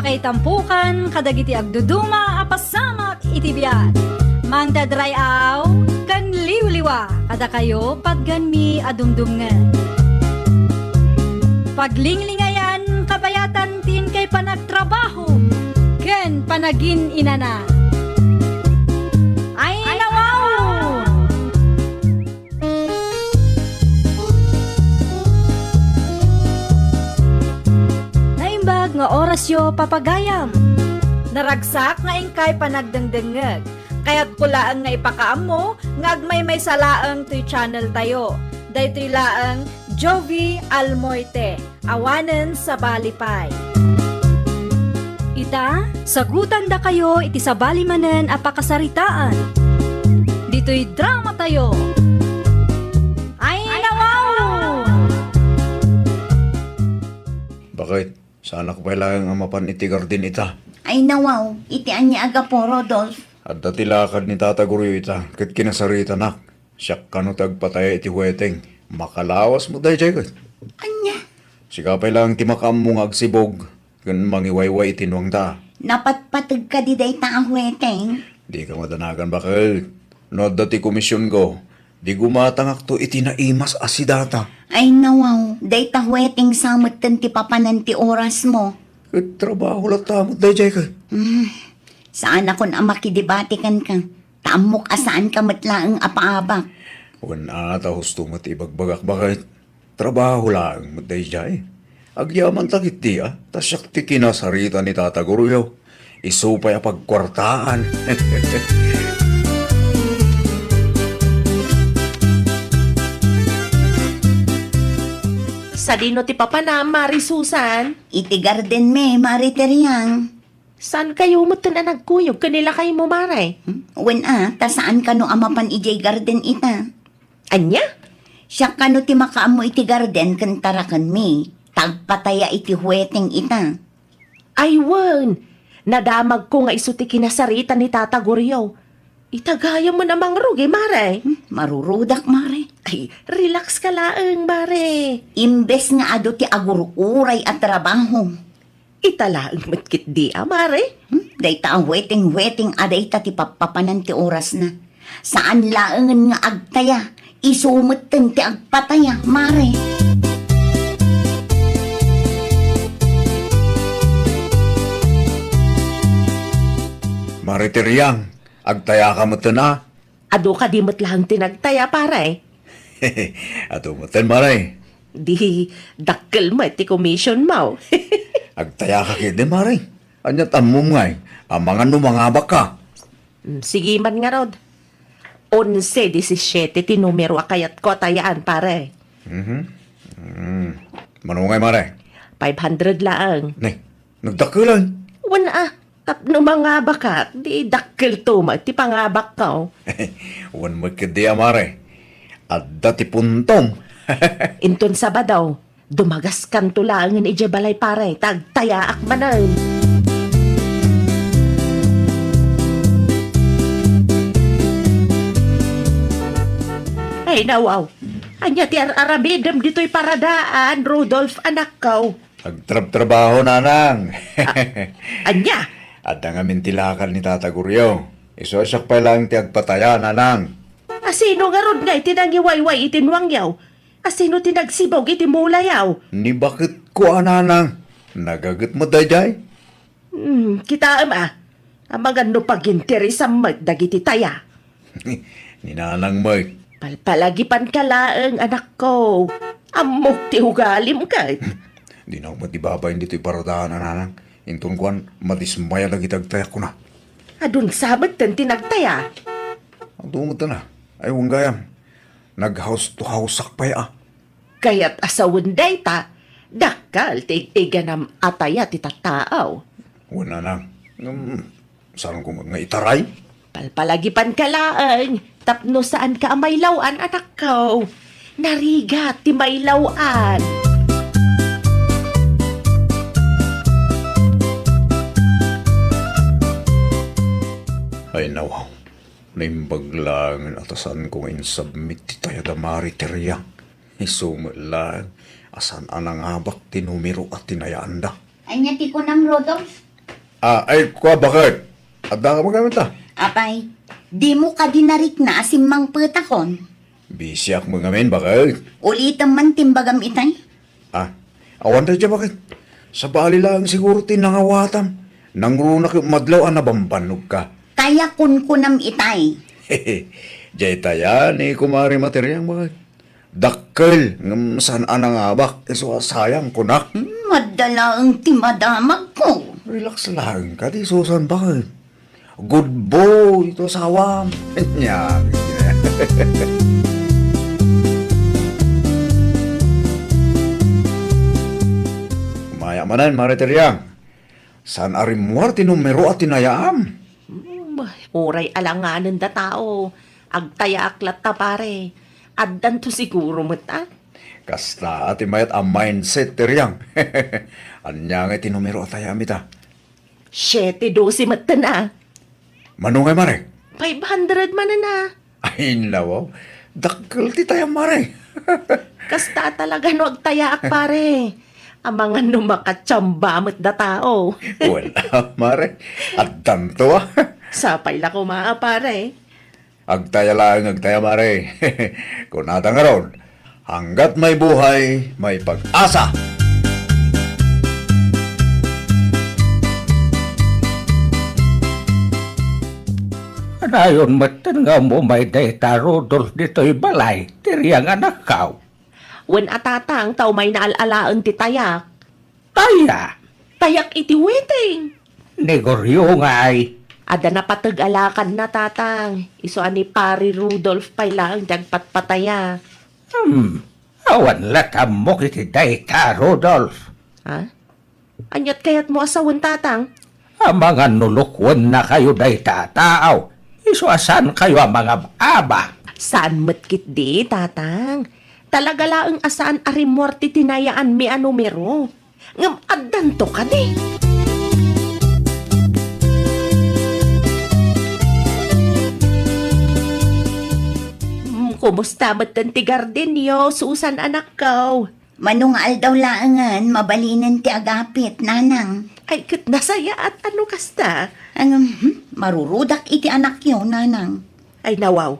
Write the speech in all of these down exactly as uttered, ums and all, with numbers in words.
Kaitampukan kadagiti agduduma a pasamak iti biag. Mangted ray-aw ken liwliwa kadakayo patgenmi a dumdumngeg. Paglinglingayan kabayatan ti inkay panagtrabaho ken panagin-inana. Ay, nawaw! Naimbag nga orasyo, papagayam. Naragsak nga inkay panagdengdengngeg. Kayatko laeng nga ipakaammo nga agmaymaysa laeng toy channel tayo. Daytoy laeng Jovie Almoite. Awanen sabali pay. Ita, sagutandakayo iti sabali manen a pakasaritaan. Ditoy drama tayo. Ay, nawaw! Bakit? Saanak pay laeng a mapan iti garden ita. Ay, nawaw, iti ania a gapu, Rodolf? Adda ti lakad ni Tata Goryo ita, ket kinasaritanak. Siak kano ti agpataya iti hueteng. Makalawas met daydiay ket. Ania? Sika pay laeng ti makaammo nga agsibog ken mangiwayway iti nuangta. Napatpateg kadi dayta a hueteng? Dika madanagan, baket. No adda ti komisionko, di gumatangakto iti naimas a sidata. Ay, nawaw, dayta hueteng sa metten ti papanan ti orasmo. Ket trabaho latta met daydiay ket. Hmm, saanakon a makidebate kenka. Ta ammok a saanka met laeng a paabak. Wen a, ta husto met ibagbagak, baket. Trabaho laeng met daydiay. Agyamanta ketdi a, ta siak ti kinasarita ni Tata Goryo. Isu pay a pagkuartaan. Sadino ti papanam, Mari Susan? Iti gardenmi, Mari Teriang. Saankayo metten a nagkuyog ken ni lakaymo, Mare? Hmm? Wen a, ta saan kano a mapan idiay garden ita. Ania? Siak kano ti makaammo iti garden ken tarakenmi. Ta agpataya iti hueteng ita. Ay wen, nadamagko nga isu ti kinasarita ni Tata Goryo. Ita gayam a mangrugi, Mare. Hmm, marurudak, Mare. Ay, relax ka laeng, Mare. Imbes nga adu ti agur-uray a trabaho. Ita laeng met ketdi a, Mare. Hmm? Dayta a hueteng-hueteng a dayta ti pappapanan ti orasna. Saan laengen nga agtaya, isu metten ti agpataya, Mare. Mare Teriang, agtayaka metten a. Adu kadi met laeng ti nagtaya, pare? Adu metten, Mare. Di dakkel met ti commission mo. Agtayaka ketdi, Mare. Ania ti ammom ngay, amangan no mangabakka? Mm, sige man ngarud. Onse disisiete ti numero a kayatko a tayaan, pare. Mhm. Mm. Mano ngay, Mare? Five hundred laeng. Ne, nagdakkelan. Wen a, tapno mangabakak, di dakkelto met ti pangabakko. Wen met ketdi a, Mare. Adda ti puntom. Inton Sabado, dumagaskanto laengen idiay balay, pare, ta agtayaak manen. Ay, nawaw. Ania ti ar-aramidem ditoy paradaan, Rudolf, anakko? Agtrabtrabaho, nanang. A-, ania? Adda ngamin ti lakal ni Tata Goryo. Isu a siak pay laeng ti agpataya, nanang. Asino ngarud ngay ti nangiwayway iti nuangyo? Asino ti nagsibog iti mulayo? Ni baketko a, nanang. Nagaget met daydiay? Hmm, kitaem a. Amangan no paginteresam met dagiti taya. Ni nanang met. Palpalagipanka laeng, anakko. Ammok ti ugalim ket. Dinak met ibabain ditoy paradaan a, nanang. Inton kuan, madismaya dagiti agtayak kuna. Adun sa metten ti nagtaya. Adu metten a. Ay, wen gayam. Naghaus-, hausak pay a. Kayat a sawen dayta, dakkel ti ig-iganam a taya ti tattao. Wen, nanang. Ngem, saanko met nga itaray? Palpalagipanka laeng, tapno saanka a mailaw-an, anakko. Narigat ti mailaw-an. Ay, nawaw. Naimbag laengen a ta saanko nga insubmit ti taya da Mari Teriang. Isu met laeng a saan a nangabak ti numero a tinayaanda. Ania ti kunam, Rudolf? Ah, ay, kua, baket. Adda ka magamit, ah? Apay, dimo kadi narikna a simmangpetakon? Bisiak magamit, baket. Ulitem man timbagam itay. Ah, awan daydiay, baket. Sabali laeng siguro ti nangawatam. Nangruna ket madlaw a nabambannog ka. Kaya kunkunam itay. Diay taya ni Kumare Materiang, baket. Dakkel, ngem saan a nangabak, isu a sayang, kunak. Hmm, madda laeng ti madamagko. Relax laeng kadi, Susan, baket. Good boy to asawam. Nya. Maya manen, Mare Teriang. Saan a rimmuar ti numero a tinayaam? Hmm, uray alanganen da tao. Agtayaak latta, pare. Addanto siguro met, ah. Kasta ti mayat a mindset, Teriang. Ania ngay ti numero a tayaam ita? Siete doce metten, ah. Mano ngay, mare? Five hundred manen, ah. Ay, nawaw. Dakkel ti tayam, mare. Kasta talaga no agtayaak, pare. Amangan no makatsamba met da tao. Wala, mare. Addanto, ah. Sapay la koma, ah, pare. Agtaya laeng, agtaya, mare. Kunata ngarud, hanggat may buhay, may pag-asa. Anayon metten nga umumay dayta Rudolf ditoy balay, Teriang, anakko. Wen a, tatang, ta umayna al-alaen ti tayak. Aya? Tayak iti wedding. Ni Goryo ngay. Adda napateg a lakadna, tatang. Isu a ni Pari Rudolf pay laeng ti agpatpataya. Hmm. Awan la't ammok iti dayta, Rudolf. Ha? Ania't kayatmo a sawen, tatang? Amangan no lukuennakayo dayta a tao, isu a saankayo a mangab-aba. Saan met ketdi, tatang. Talaga laeng a saan a rimmuar ti tinayaanmi a numero. Ngem addanto kadi. Hmm, kumusta metten ti gardenyo, Susan, anakko? Mano nga aldaw laengen, mabalinen ti agapit, nanang. Ay, ket nasayaat a no kasta. Ngem, hmm, marurudak iti anakyo, nanang. Ay, nawaw.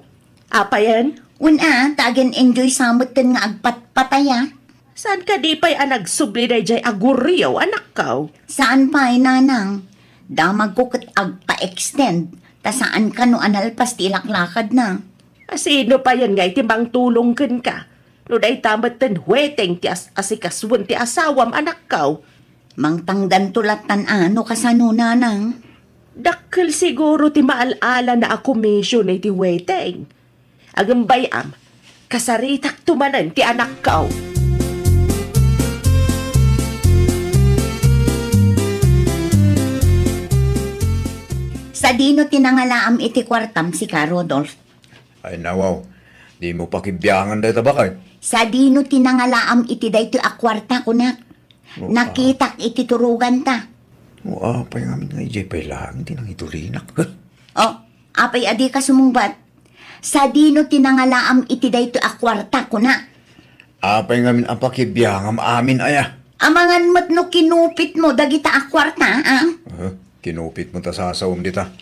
Apayen? Wen a, ta agen-enjoy sa metten nga agpatpataya. Saan kadi pay a nagsubli daydiay a Goryo, anakko? Saan pay, nanang. Damagko ket agpa-extend, ta saan kano a nalpas ti ilaklakadna. A sino payen ngay ti mangtulong kenka? No dayta metten wedding ti as-, asikasuen ti asawam, anakko. Mangtangdanto lattan a no kasano, nanang. Dakkel siguro ti maal-alana a komisyon iti wedding. Agem bay-am, kasaritakto manen ti anakko. Sadino ti nangalaam iti kuartam, sika, Rodolf? Ay, nawaw. Dimo pakibiangan dayta, baket. Sadino ti nangalaam iti daytoy a kuarta, kunak? O, a- Nakitak iti turoganta. O, apay ngamin nga idiay pay laeng ti nangiturinak? O, apay a dika sumungbat? Sadino ti nangalaam iti daytoy a kuarta, kunak? Apay ngamin a pakibiangam amin aya? Amangan met no kinupitmo dagita a kuarta, a? Eh, kinupitmo ta sasawem dita.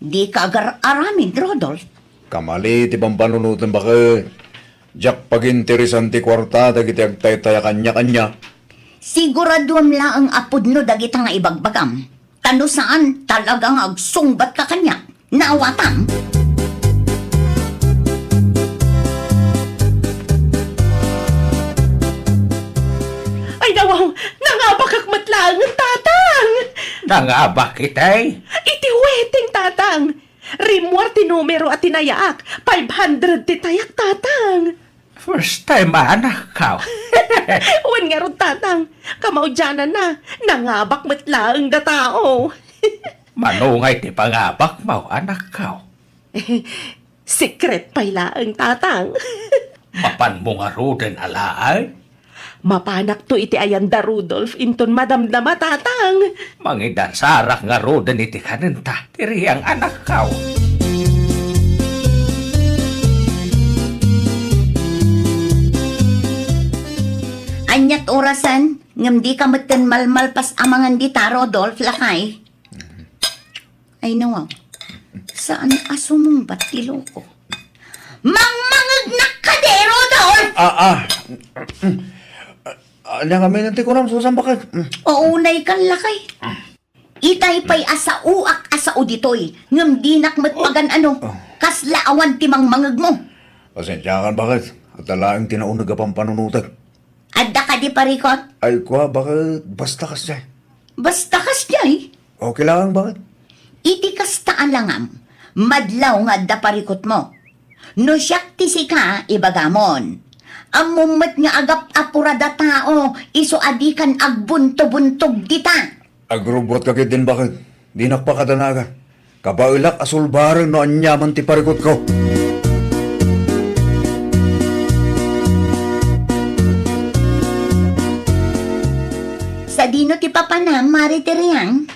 Dika agar-aramid, Rodolf. Kamali ti pampanunotem, baket. Diak paginteresan ti kuarta dagiti agtaytay a kaniak, ania. Siguraduem laeng a pudno dagita nga ibagbagam. Ta no saan, talaga nga agsungbatka kaniak. Naawatam? Ay, nawaw! Nangabakak met laeng, tatang! Nangabak itay? Iti wedding, tatang! Rimmuar ti numero a tinayaak. Five hundred ti tayak, tatang! First time, anakko. Wen ngarud, tatang. Kamaudiananna, nangabak met laeng da tao. Mano ngay ti pangabakmo, anakko? Secret pay laeng, tatang. Mapanmo ngaruden a laeng? Mapanakto iti ayanda, Rudolf, inton madamdama, tatang. Mangidasarak ngaruden iti kanenta, Teriang, anakko. Ania't orasen, ngem dika metten malmalpas amangan dita, Rodolf, lakay? Ay, nawaw. Saan a sumungbat ti loko? Mangmangegnak kadi, Rudolf! Ah, ah. Ania ngamin ti kunam, Susan, baket? Unay kan lakay. Itay pay a saoak a sao ditoy, ngem dinak met pagan-ano. Oh. Kasla awan ti mangmangegmo. Pasensiakan, baket. Adda laeng ti nauneg a pampanunotek. Adda kadi parikot? Ay, kua, baket, basta kasdiay. Basta kasdiay? Okay lang, baket. Iti kasta a langam, madlaw nga adda parikotmo. No siak ti sika, ibagamon. Ammom met nga agap-apurada tao, isu a dikan agbuntobuntog dita. Agrubbuatka ketdin, baket. Dinak pakadanagan. Kabaelak a sulbaren no aniaman ti parikutko. Sadino ti papanam, Mare Teriang?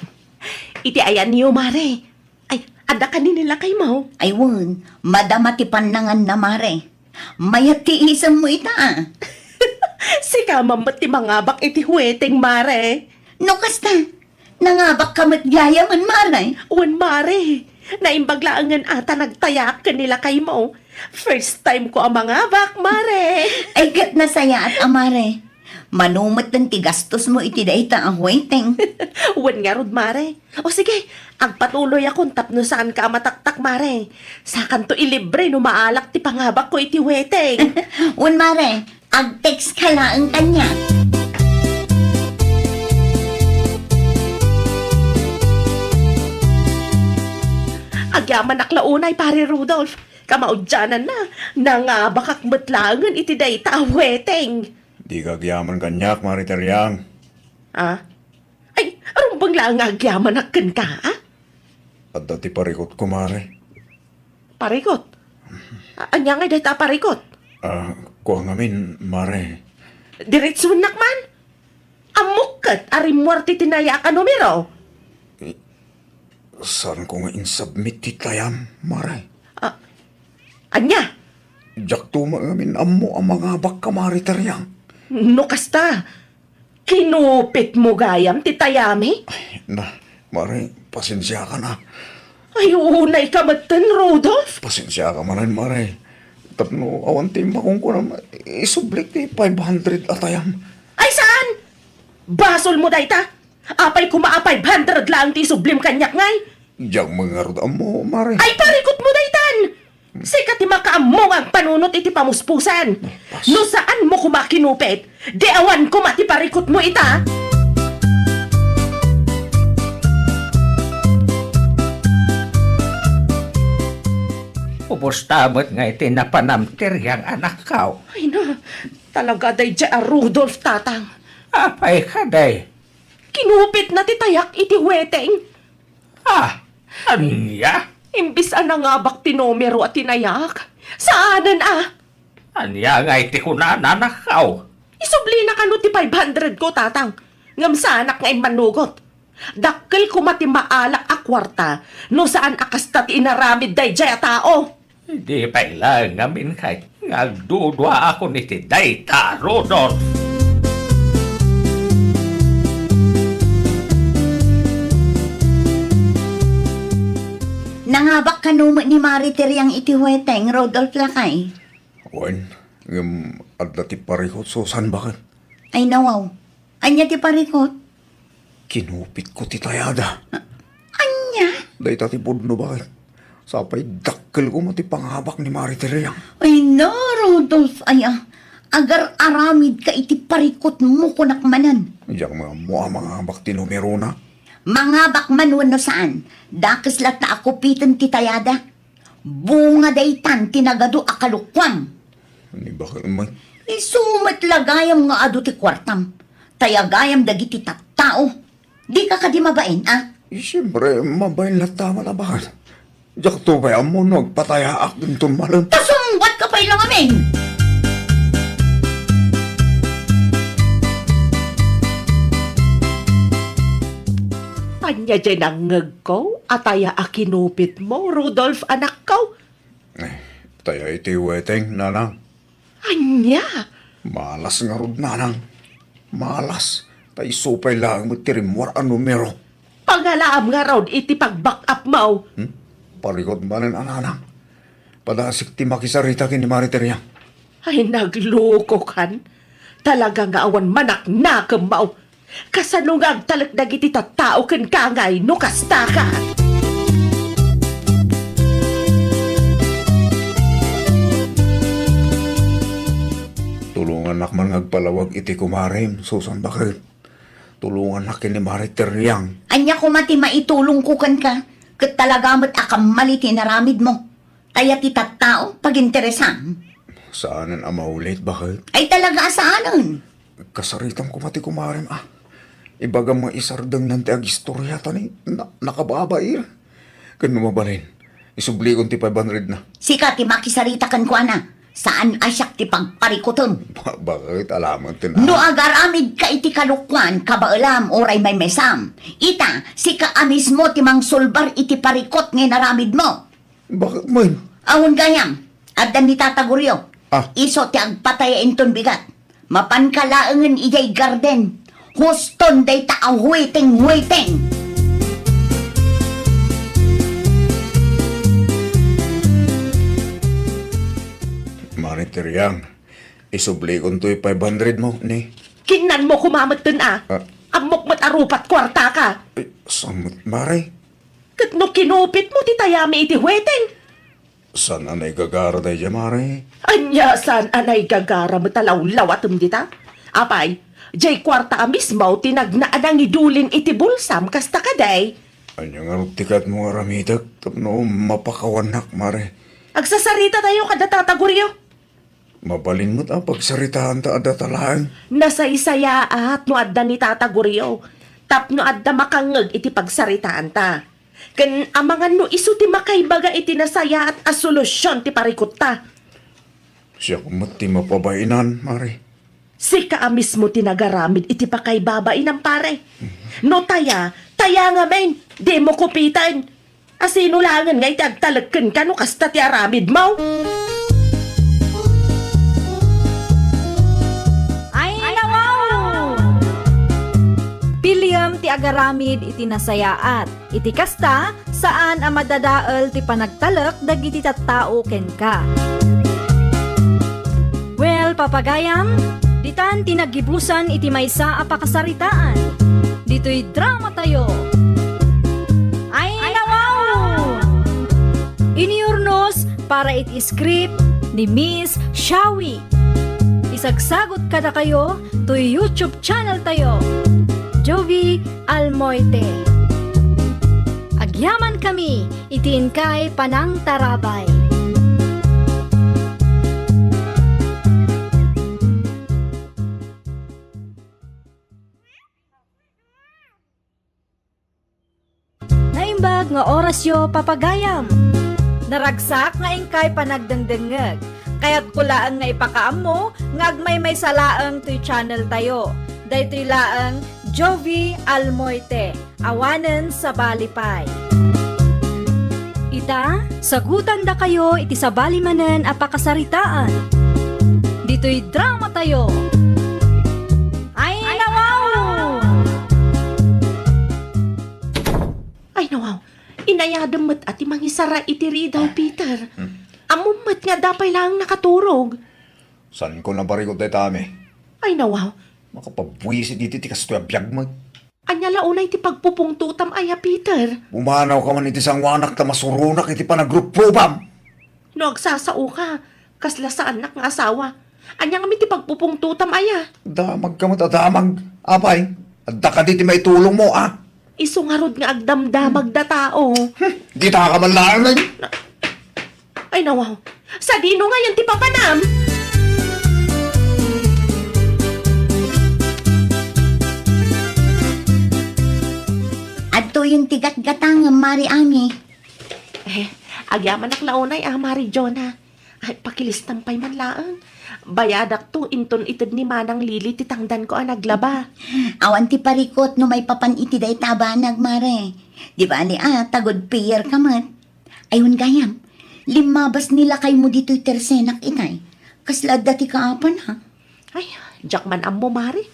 Iti ayanyo, Mare. Ay, adda kadi ni lakaymo? Ay wen, madama ti pannanganna, Mare. Mayat ti isemmo ita, a. Sika man met ti mangabak iti hueteng, Mare. No kasta, nangabakka met gayamen, Mare. Wen, Mare. Naimbag laengen a ta nagtayaak ken ni lakaymo. First time ko a mangabak, Mare. Ay, ket nasayaat a, Mare. Mano metten ti gastosmo iti dayta a hueteng. Wen ngarud, Mare. O sige, agpatuloyakon tapno saanka a mataktak, Mare. Sakanto ilibre no maalak ti pangabakko iti hueteng. Wen, Mare, ag-textka laeng kaniak. Agyamanak la unay, Pare Rudolf. Kamaudiananna, nangabakak met laengen iti dayta a hueteng. Dika agyaman kaniak, Mare Teriang. Ah? Ay, rumbeng laeng nga agyamanak kenka, a? Adda ti parikutko, Mare. Parikut? A-, ania ngay dayta a parikut? Ah, kua ngamin, Mare. Diretsuennak man? Ammok ket a rimmuar ti tinayaak a numero. Saanko nga insubmit ti tayam, Mare. Ah, ania? Diakto met ngamin ammo a mangabakka, Mare Teriang. No kasta, kinupitmo gayam ti tayami? Ay, na, Mare, pasensiakan a. Ay, unayka metten, Rudolf. Pasensiaka manen, Mare. Tapno awan ti makunkunam, isublik ti five hundred a tayam. Ay, saan? Basolmo dayta. Apay koma a five hundred laeng ti isublim kaniak ngay? Diak met ngarud ammo, Mare. Ay, parikutmo daytan! Sika ti makaammo nga agpanunot iti pamuspusan. Pas- No saanmo koma kinupit, di awan koma ti parikutmo ita. Ubos ta met nga iti napanam ti Teriang, anakko. Ay na, talaga daydiay a Rudolf, tatang. Apay kadi? Kinupitna ti tayak iti hueteng. Ah, ania? Imbis a nangabak ti numero a tinayak, saanen a. Ania ngay ti kunana, anakko? Isublina kano ti five hundred ko, tatang. Ngem saanak nga immanugot. Dakkel koma ti maalak a kuarta no saan a kasta ti inaramid daydiay a tao. Idi pay laeng ngamin ket nga agduduaakon iti dayta, Rudolf. Nangabak kano met ni Mare Teriang iti hueteng, Rudolf lakay? Wen, ngem adda ti parikut, Susan, baket. Ay, nawaw. Ania ti parikut? Kinupitko ti tayada. A-, ania? Dayta ti pudno, baket. Sapay dakkel koma ti pangabak ni Mare Teriang. Ay na, Rudolf, aya. Agar-aramidka iti parikutmo, kunak manen. Diak met ammo a mangabak ti numerona. Mangabak man wenno saan, dakes latta a kupiten ti tayada. Bunga daytan ti nagadu a kalukuam. Ni baket met? Isu met la gayam nga adu ti kuartam. Tayagayam dagiti tattao. Dika kadi mabain, a? Siempre, mabain latta met a baket. Diakto pay ammo no agpatayaak inton malem. Ta sungbatka pay la ngamin! Ania diay nangngegko a taya a kinupitmo, Rudolf, anakko? Eh, taya iti weteng, nanang. Ania? Malas ngarud, nanang. Malas. Ta isu pay laeng met ti rimmuar a numero. Pangalaam ngarud iti pag-back up mo. Hmm? Parikut manen a nanang. Padasik ti makisarita ken ni Mari Teriang. Ay, naglukokan. Talaga nga awan manaknakemmo. Kasano nga agtalek dagiti tattao kenka ngay no kasta ka? Tulongannak man nga agpalawag iti kumarem, Susan, baket. Tulongannak ken ni Mari Teriang. Ania koma ti maitulongko kenka? Ket talaga met a kammal iti inaramidmo. Kaya ti tattao, paginteresam. Saanen a maulit, baket? Ay, talaga a saanen. Kasaritam koma ti kumarem, a. Ibagam nga isardengnan ti agistorya ta ni, na, nakababair. Ken no mabalin, isublikon ti five hundred na. Sika ti makisarita kenkuana. Saan a siak ti pagparikutem. Ba-, baket, alamet ti na. No agaramidka iti kalokuan, kabaelam, uray maymaysam. Ita, sika a mismo ti mangsulbar iti parikut nga inaramidmo. Baket man? Awan gayam, adda ni Tata Gorio. Ah. Isu ti agpataya inton bigat. Mapanka laengen idiay garden. Huston dayta a huiting-huiting. Mari Teriang, isublikon toy five hundred mo, ni? Kinnanmo koma metten, a. Ah. Ammok met a rupat kuarta ka. Eh, saan met, Mari? Ket no kinupitmo ti tayami iti huiting? Saan a naigagara daydiay, Mari? Ania saan a naigagara met a lawlawatem dita? Apay, diay kuarta a mismo ti nagna a nangidulin iti bulsam kasta kadi? Ania ngarud ti kayatmo nga aramidek tapno mapakawannak, Mari? Agsasaritatayo kada Tata Gorio. Mabalin met a pagsaritaanta a data laeng. Nasaysayaat no adda ni Tata Gorio tapno adda makangngeg iti pagsaritaanta. Ken amangan no isu ti makaibaga iti nasayaat a solusion ti parikutta. Siak met ti mapabainan, Mari. Sika a mismo ti nagaramid iti pakaibabainam, pare. No taya, taya ngamin, dimo kupiten. A sino laengen nga iti agtalek kenka no kasta ti aramidmo? Ay, nawaw! Piliem ti agaramid iti nasayaat. Iti kasta, saan a madadael ti panagtalek dagiti tattao kenka. Well, papagayam, ditan ti naggibusan iti maysa a pakasaritaan. Ditoy dramatayo. Ay, nawaw! Iniurnos para iti script ni Miss Shawi. Isagsagot kadakayo toy YouTube channel tayo, Jovi Almoite. Agyaman kami iti inkay panangtarabay. Naimbag nga orasyo, papagayam. Naragsak nga inkay panagdengdengngeg. Kayatko laeng nga ipakaammo nga agmaymaysa laeng toy channel tayo. Daytoy laeng Jovi Almoite, awanen sabali pay. Ita, sagutandakayo iti sabali manen a pakasaritaan. Ditoy dramatayo. Ay, nawaw! Ay, nawaw. Inayadem met a ti mangisara iti ridaw, Peter. Hmm. Ammom met nga adda pay laeng nakaturog. Saanko nabarikut dayta, Ami? Ay, nawaw. Makapabuisit iti ti kastoy a biag met. Ania la unay ti pagpupungtotam aya, Peter? Pumanawka man iti sangoanak ta masuronak iti panagruprubbam. No agsasaoka, kasla saannak nga asawa. Ania ngamin ti pagpupungtotam aya? Damagka met a damag. Apay, adda kadi ti maitulongmo, a? Isu ngarud nga agdamdamag da tao. Hmm, ditaka man laeng, ay. Ay, nawaw. Sadino ngayen ti papanam? Adtoyen ti gatgatangem, Mari Ami. Eh, agyamanak la unay a, Mari Jonah. Ay, pakilistam pay man laeng. Bayadakto inton ited ni Manang Lili ti tangdanko a naglaba. Awan ti parikut no maipapan iti dayta a banag, Mare. Di bali a, ta good payer ka met. Ay, wen gayam, limmabas ni lakaymo ditoy tersenak itay. Kasla adda ti kaapan, ha? Ay, diak man ammo, Mare.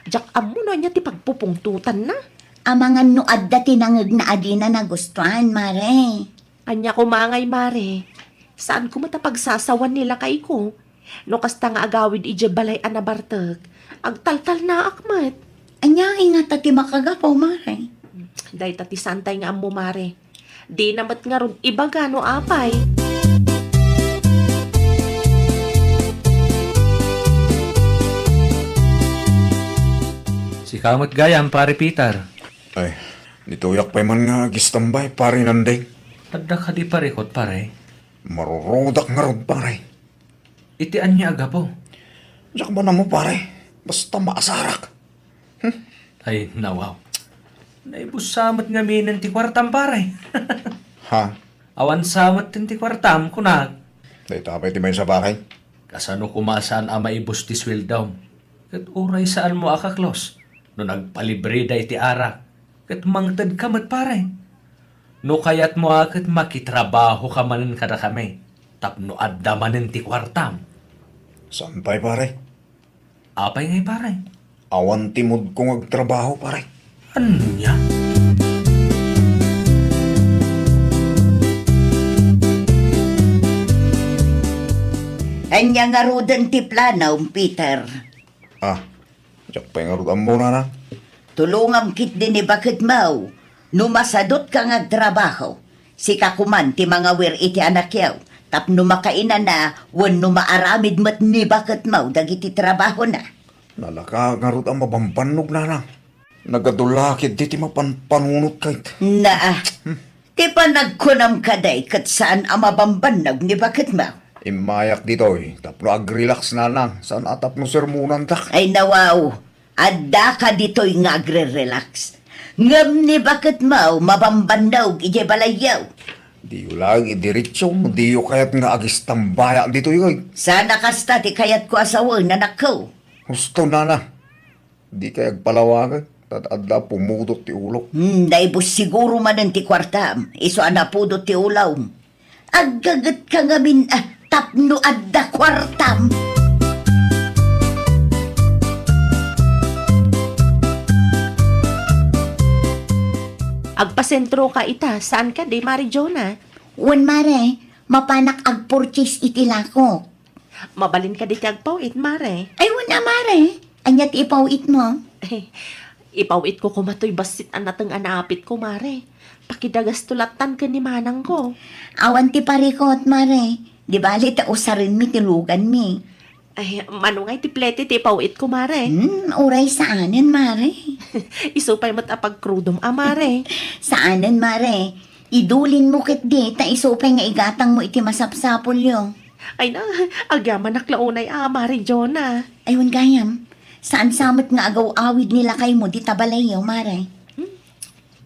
Diak ammo no ania ti pagpupungtotanna. Amangan no adda ti nangegna a dina nagustuan, Mare. Ania koma ngay, Mare? Saanko met a pagsasawan ni lakayko. No kasta nga agawid idiay balay a nabartek, agtaltalnaak met. Ania ngay ngata ti makagapu, Mare? Dayta ti saantay nga ammo, Mare. Dina met ngarud ibaga no apay. Sika met gayam, Pare Peter. Ay, ditoyak pay man nga agistambay, Pare Nandeng. Adda kadi parikot, pare? Marurudak ngarud, pare. Iti ania a gapu? Diak man ammo, pare. Basta maasarak. Hmm? Ay, nawaw. Naibus sa met ngaminen ti kuartam, pare. Ha? Awan sa met ti kuartam, kunak. Dayta pay ti maysa, pare. Kasano koma saan a maibus ti sueldom? Ket uray saanmo a kaklos no nagpalibreda iti arak, ket mangtedka met, pare. No kayatmo a ket makitrabahoka manen kadakami tapno adda manen ti kuartam. Saan pay, pare? Apay ngay, pare? Awan ti moodko nga agtrabaho, pare. Ania? Ania ngaruden ti planom, Peter? Ah, diak pay ngarud ammo, nanang. Tulongam ketdi ni baketmo. No masadutka nga agtrabaho, sika koman ti mangawir iti anakyo tapno makainana wenno maaramid met ni baketmo dagiti trabahona. Nalaka ngarud a mabambannog, nanang. Nagadu la ketdi ti mapanpanunot kayt. Naa. Hmm. Ti panagkunam kadi ket saan a mabambannog ni baketmo. Immayak ditoy tapno agrelax, nanang, saan a tapno sermonantak. Ay, nawaw, addaka ditoy nga agrerelax. Ngem ni baketmo mabambannog idiay balayyo. Diyo laeng idiretso no diyo kayat nga agistambayak ditoy, oy. Saan a kasta ti kayatko a sawen, anakko. Husto, nanang. Dikay agpalawagen, ta adda pumudot ti ulok. Hmm, naibus siguro manen ti kuartam, isu a napudot ti ulom. Aggagetka ngamin, ah, tapno adda kuartam. Agpasentroka ita, saan kadi, Mare Jonah? Wen, Mare, mapanak agpurchase iti lakok. Mabalin kadi ti agpaw-it, Mare? Ay, wen a, Mare. Ania ti ipaw-itmo? Eh, ipaw-itko koma toy bassit a nateng a naapitko, Mare. Pakidagasto lattan ken ni manangko. Awan ti parikot, Mare. Di bali ta usarenmi ti luganmi. Ay, mano ngay ti plete ti ipaw-itko, Mare? Hmm, uray saanen, Mare. Isu pay met a pagkrudom a, Mare. Saanen, Mare. Idulinmo ketdi, ta isu pay nga igatangmo iti masapsapulyo. Ay na, agyamanak la unay a, Mare Jonah. Ay, wen gayam, saan sa met nga agaw-awid ni lakaymo dita balayyo, Mare? Hmm?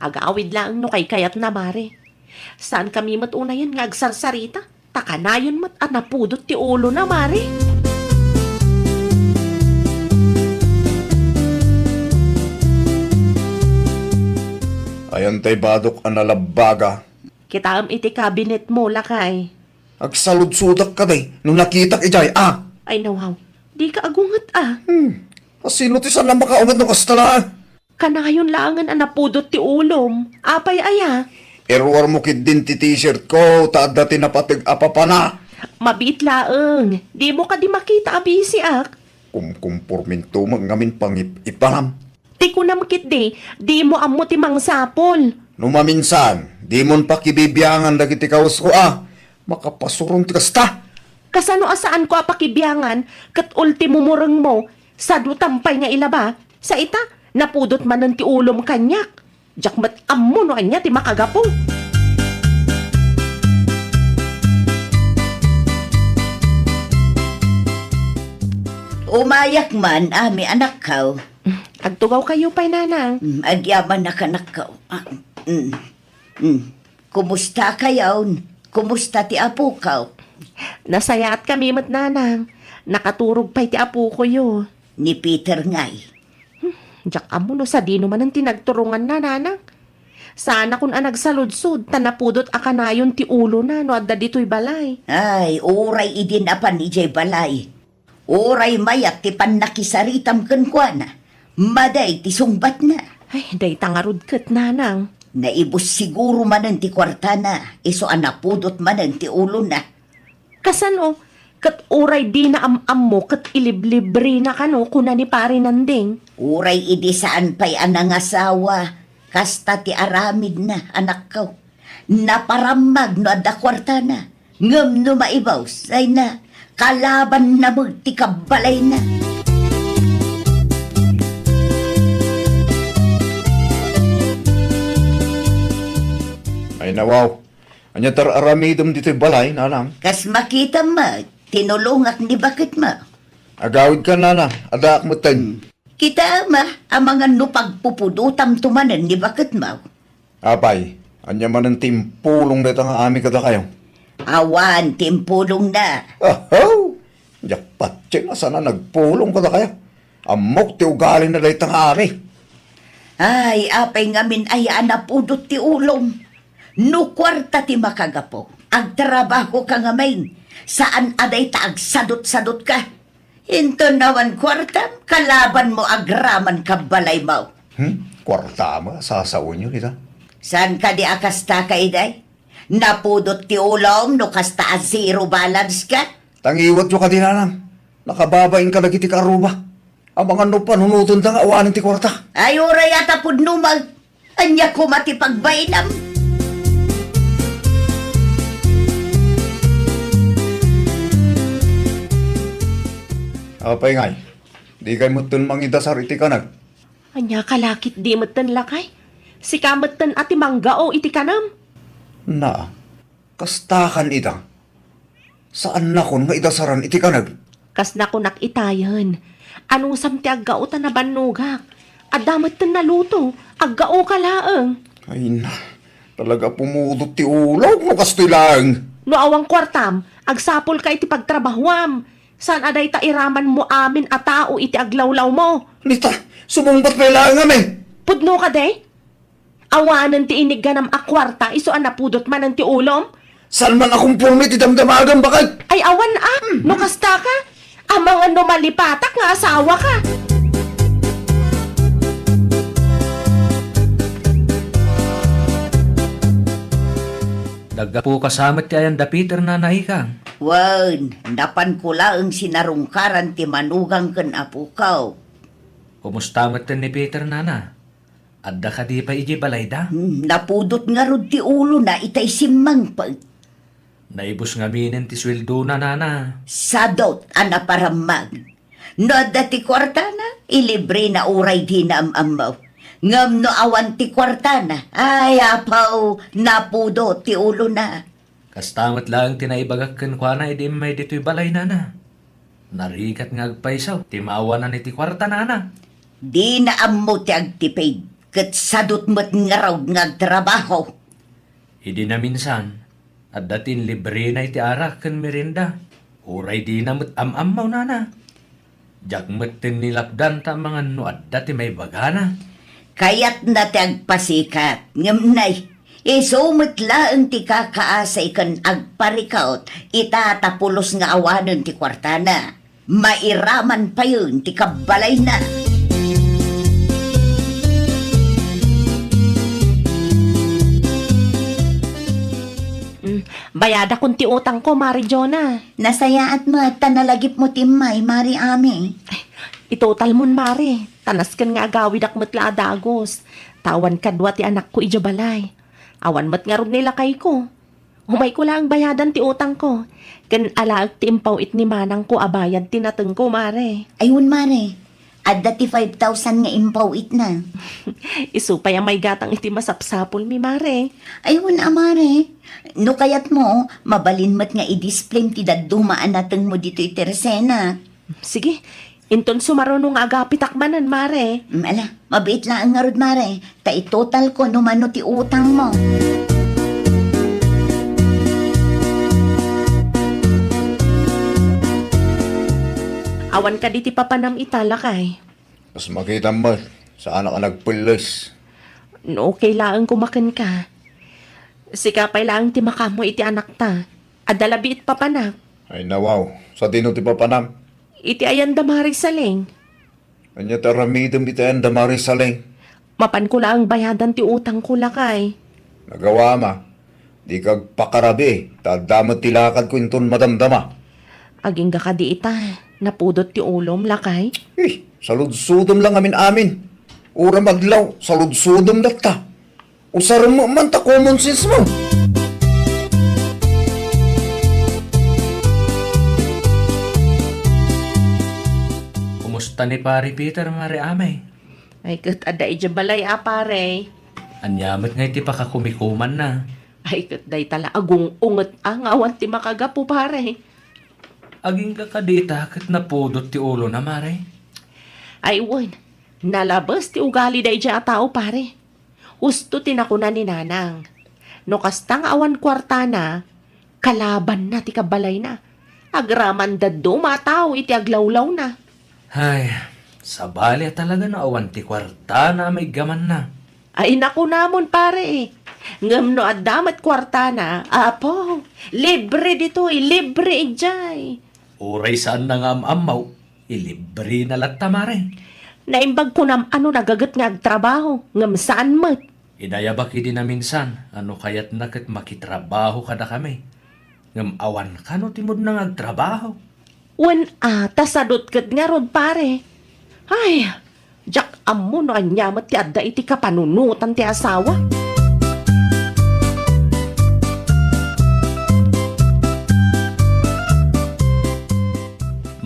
Agawid laeng no kaykayatna, Mare. Saankami met unayen nga agsarsarita, ta kanayon met a napudot ti ulona, Mare. Ayan tay badok a nalabbaga. Kitaem iti kabinetmo, lakay. Agsaludsodak kadi no nakitak idiay, a? Ay, nawaw. Dika agunget, a? Hmm. Asino ti saan a makaunget no kasta laeng? Kanayon laengen a napudot ti ulom. Apay aya? Iruarmo ketdin ti t-shirt ko, ta adda ti napateg a papana. Mabiit laeng. Dimo kadi makita a bisiak? Kumkumporminto met ngamin pangip-ipanam. Ti kunam ketdi, dimo ammo ti mangsapul. No maminsan, dimon pakibibiangan dagiti kawesko a makapasuron ti kasta. Kasano a saanko a pakibiangan ket ultimo murengmo, sadutam pay nga ilaba? Sa ita, napudot manen ti ulom kaniak. Diak met ammo no ania ti makagapu. Umayak man, Ami, anakko. Agtugawkayo pay, Nanang. Mm, agyamanak, anakko. Ah, mm, mm. Kumusta kayon? Kumusta ti apokaw? Nasayaatkami met, Nanang. Nakaturog pay ti apokoyo. Ni Peter ngay? Hmm, diak ammo no sadino manen ti nagturonganna, Nanang. Saanakon a nagsaludsod, ta napudot a kanayon ti ulona no adda ditoy balay. Ay, uray idi napan idiay balay. Uray mayat ti pannakisaritam kenkuana, madi ti sungbatna. Ay, dayta ngarud ket, nanang. Naibus siguro manen ti kuartana, isu a napudot manen ti ulona. Kasano? Ket uray dina am-ammo ket iliblibrina kano, kuna ni Pari Nanding. Uray idi saan pay a nangasawa, kasta ti aramidna, anakko. Naparammag no adda kuartana, ngem no maibus, ay na, kalabanna met ti kabbalayna. Ay, nawaw. Ania ti ar-aramidem ditoy balay, nanang? Kas makitam met, tinulongak ni baketmo. Agawidka, nanang, addaak metten. Kitaem a, amangan no pagpupudotamto manen ni baketmo. Apay, ania manen ti impulong dayta nga ami kadakayo? Awan ti impulongna. Ahaw! Diak patien a saan a nagpulong kadakayo. Ammok ti ugalina dayta nga ami. Ay, apay ngamin aya a napudot ti ulom? No kuarta ti makagapu, agtrabahoka ngamin. Saan a dayta agsadot-sadotka. Inton awan kuartam, kalabanmo agraman kabbalaymo. Hmm? Kuartam a sasawenyo dita? Saan kadi a kastaka, iday? Napudot ti ulom no kasta a zero balance ka? Tangiwatyo kadi, nanang. Nakababain kadagiti karuba. Amangan no panunotenda nga awanen ti kuarta. Ay, uray a ta pudno met. Ania koma ti pagbainam? Apay ngay, dikay metten mangidasar iti kanag? Ania ka la ketdi metten, lakay? Sika metten a ti manggao iti kanam? Na, kastakan ita. Saannakon nga idasaran iti kanag. Kas nakunak itayen, anusam ti aggao ta nabannogak. Adda metten naluto, aggaoka laeng. Ay na, talaga pumudot ti ulok no kastoy laeng. No awan kuartam, agsapulka iti pagtrabahuam. Saan a dayta iramanmo amin a tao iti aglawlawmo. Nita, sumungbat pay laeng, ami. Pudno kadi? Awanen ti inigganam a kuarta isu a napudot manen ti ulom? Saan man a komporme ti damdamagam, baket? Ay, awan a. No kasta ka, amangan no malipatak nga asawa ka. Naggapu ka sa met ti ayan da Peter, Nana Ikang? Wen, napanko laeng sinarungkaran ti manugang ken apokaw. Kumusta metten ni Peter, Nana? Adda kadi pay idiay balayda? Hmm, napudot ngarud ti ulona itay simmangpet. Naibus ngaminen ti sueldona, Nana. Sadot a naparammag. No adda ti kuartana, ilibrena uray dina am-ammo. Ngem no awan ti kuartana, ay, apaw, napudot ti ulona. Kasta met laeng ti naibagak kenkuana idi immay ditoy balay, Nana. Narigat nga agpayso ti maawanan iti kuarta, Nana. Dina ammo ti agtipid, ket sadot met ngarud nga agtrabaho. Idi naminsan, adda ti inlibrena iti arak ken merienda. Uray dina met am-ammo, Nana. Diak metten nilapdan ta amangan no adda ti maibagana. Kayatna ti agpasikat, ngem nay, isu met laeng ti kakaasi ken agparikut ita ta pulos nga awanen ti kuartana. Mairaman payen ti kabbalayna. Mm, bayadakon ti utangko, Mari Jonah. Nasayaat met ta nalagipmo ti immay, Mari Ami. Itotalmon, Mari. Ta nasken nga agawidak met la a dagus. Ta awan kadua ti anakko idiay balay. Awan met ngarud ni lakayko. Umayko laeng bayadan ti utangko. Ken alaek ti impaw-it ni manangko a bayad ti natengko, Mari. Ay, wen, Mari. Adda ti five thousand nga impaw-itna. Isu pay a maigatang iti masapsapulmi, Mari. Ay, wen a, Mari. No kayatmo, mabalin met nga i-displayem ti dadduma a natengmo ditoy terasena. Sige, inton sumaruno nga agapitak manen, Mare. Mm, ala, mabiit laeng ngarud, Mare, ta itotalko no mano ti utangmo. Awan kadi ti papanam ita, lakay? Kas makitam met, saanak a nagpelles. No okay laeng koma kenka. Sika pay laeng ti makaammo iti anakta. Adda labi iti papanak. Ay, nawaw. Sadino ti papanam? Iti ayan da Mari Saling. Ania ti aramidem iti ayan da Mari Saling? Mapanko laeng bayadan ti utangko, lakay. Nagawam a. Dika agpakarabii, ta adda met ti lakadko inton madamdama. Agingga kadi ita, napudot ti ulom, lakay? Eh, saludsodem lang amin-amin. Uray adlaw, saludsodem latta. Usarem man ta common sense mo. Kumusta ni Pare Peter, Mare Amay? Ay, ket adda idiay balay a, pare. Ania met ngay ti pakakumikumanna? Ay, ket dayta la agung-unget a nga awan ti makagapu, pare. Agingga kadi ita ket napudot ti ulona, Mare? Ay, wen. Nalabes ti ugali daydiay a tao, pare. Husto ti nakuna ni Nanang. No kasta nga awan kuartana, kalabanna ti kabalayna. Agraman dadduma a tao iti aglawlawna. Ay, sabali a talaga no awan ti kuartana a maiggamanna. Ay, nakunamon, pare. Ngem no adda met kuartana, apo, libre ditoy, libre idiay. Uray saanna nga am-ammo, ilibrena latta, Mare. Naimbag kunam a no nagaget nga agtrabaho, ngem saan met. Inayabak idi naminsan a no kayatna ket makitrabaho kadakami. Ngem awan kano ti mudna nga agtrabaho. Wen a, ta sadot ket ngarud, pare. Ay, diak ammo no ania met ti adda iti kapanunotan ti asawa.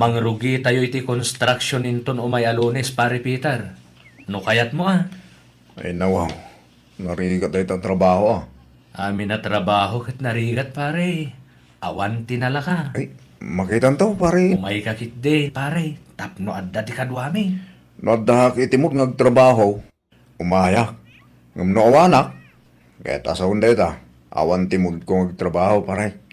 Mangrugitayo iti construction inton umay a Lunes, Pare Peter. No kayatmo a. Ay, nawaw. Narigat dayta a trabaho a. Amin a trabaho ket narigat, pare. Awan ti nalaka. Ay, makitanto, pare. Umayka ketdi, pare, tapno adda ti kaduami. No addaak iti mood nga agtrabaho, umayak. Ngem no awanak, ket asawen dayta, awan ti moodko nga agtrabaho, pare.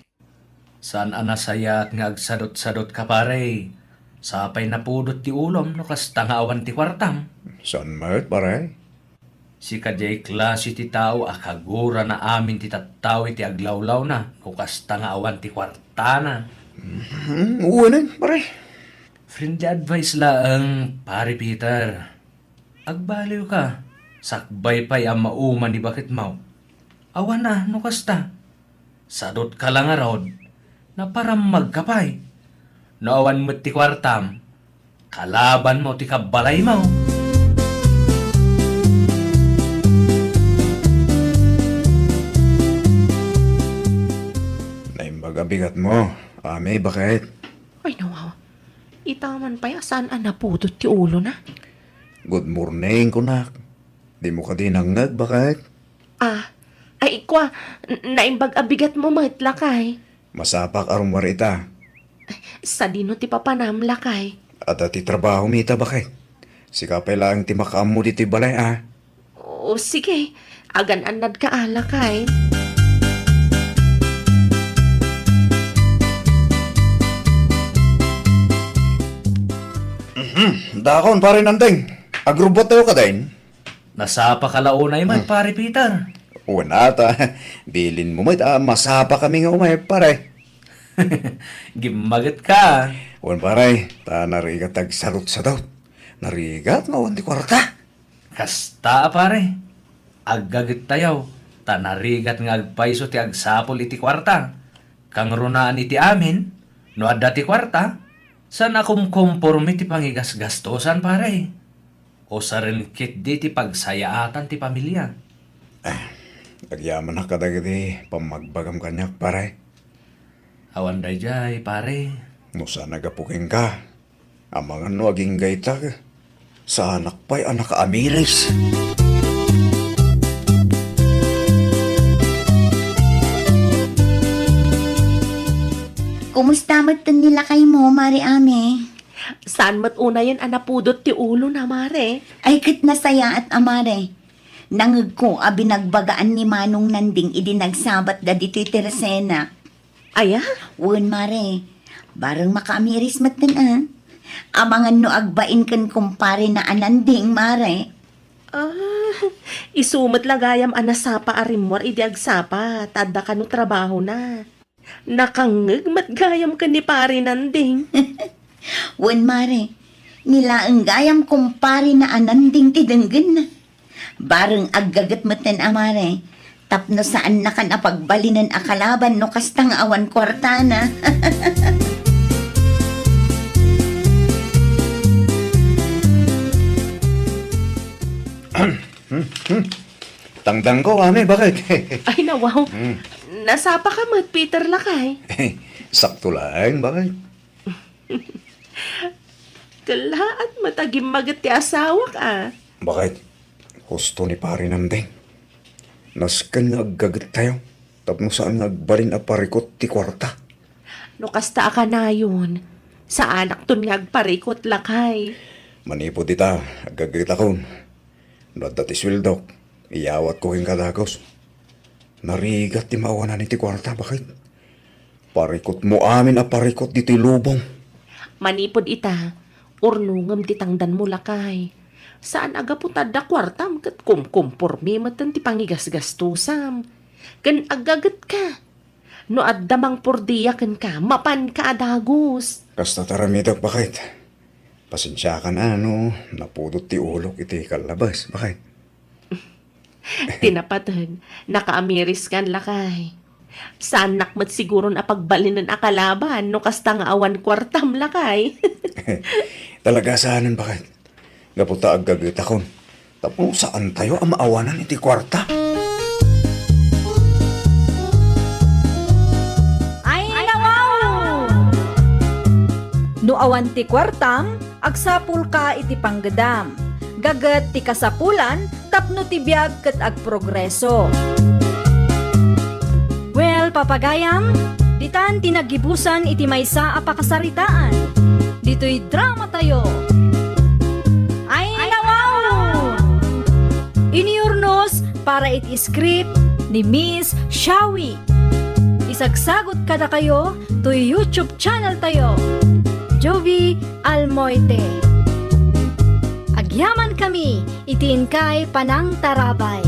Saan a nasayaat nga agsadutsadutka, pare. Sapay napudot ti ulom no kasta nga awan ti kuartam. Saan met, pare? Sika diay klase ti tao a kagurana amin ti tattao iti aglawlawna no kasta nga awan ti kuartana. Hmm, wen, pare. Friendly advice laeng, Pare Peter. Agbaliwka, sakbay pay a mauma ni baketmo. Awan a no kasta. Sadutka la ngarud, naparammagka pay. No awan met ti kuartam, kalabanmo ti kabbalaymo. Naimbag a bigatmo, Ami, baket. Ay, nawaw. Ita man pay a saan a napudot ti ulona. Good morning, kunak. Dimo kadi nangngeg, baket? Ah, ay, kua, n-, naimbag a bigatmo met, lakay. Masapak a rummuar ita. Sadino ti papanam, lakay? Adda ti trabahomi ita, baket. Sika pay laeng ti makaammo ditoy balay, a. O, sige. Agan-annadka a, lakay. Mhm. Dakon, Pare Nandeng. Agrubbuattayo kadin? Nasapaka la unay met, hmm, Pare Peter. Wen a ta, bilinmo met a masapakami nga umay, pare. Gimmagetka. Wen, pare, ta narigat ti agsadutsadut. Narigat nga awan ti kuarta. Kasta a, pare. Aggagettayo, ta narigat nga agpayso ti agsapul iti kuarta. Kangrunaan iti amin, no adda ti kuarta, saan a kumkomporme ti pangigasgastosan, pare. Usaren ketdi ti pagsayaatan ti pamilia. Ah, agyamanak kadagiti pammagbagam kaniak, pare. Awan daydiay, pare. No saan a gapu kenka, amangan no agingga ita, saanak pay a nakaamiris. Kumusta met ti lakaymo, Mare Ame? Saan met unayen a napudot ti ulona, Mare? Ay, ket nasayaat a, Mare. Nangngegko a binagbagaan ni Manong Nanding idi nagsabatda ditoy terasena. Aya? Wen, Mare. Bareng makaamiris metten a. Amangan no agbain ken kumparena a Nanding, Mare. Ah, isu met la gayam a nasapa a rimmuar idi agsapa, ta adda kano trabahona. Nakangngeg met gayam ken ni Pare Nanding. Wen, Mare. Ni laeng gayam kumparena a Nanding ti denggenna. Bareng aggaget metten a mare, tapno saannakan a pagbalinen a kalaban no kasta nga awan kuartana. Tangdanko, Ami, bakit? Ay, nawaw. Hmm. Nasapa ka met, Peter, lakay. Sakto laeng, bakit? Kellaat met a gimmaget ti asawak, a. Bakit? Husto ni Pare Nandeng. Nasken nga aggagettayo tapno saan nga agbalin a parikut ti kuarta. No kasta a kanayon, saanakton nga agparikut, lakay. Manipud ita, aggagetakon. No adda ti sueldok, iyawatko kenka dagus. Narigat ti maawanan iti kuarta, bakit? Parikutmo amin a parikut ditoy lubong. Manipud ita, urnongem ti tangdanmo, lakay. Saan a gapu ta adda kuartam ket kumkumpormi metten ti pangigasgastusam. Ken aggagetka. No adda mangpordia kenka, mapanka a dagus. Kasta ti aramidek, bakit? Pasensiakan a no napudot ti ulok iti kallabas, bakit? Ti napateg, nakaamiriskan, lakay. Saannak met siguron a pagbalinen a kalaban no kasta nga awan kuartam, lakay. Talaga saanen, bakit? Gapu ta aggagetakon. Tapno saantayo a maawanan iti kuarta. Ay, nawaw! No awan ti kuartam, agsapulka iti panggedam. Gaget ti kasapulan tapno ti biag ket agprogreso. Well, papagayam, ditan ti naggibusan iti maysa a pakasaritaan. Ditoy dramatayo. Ay, nawaw! Iniurnos para iti script ni Miss Shawi. Isagsagut kadakayo toy YouTube channel tayo, Jovi Almoite. Agyaman kami iti inkay panangtarabay.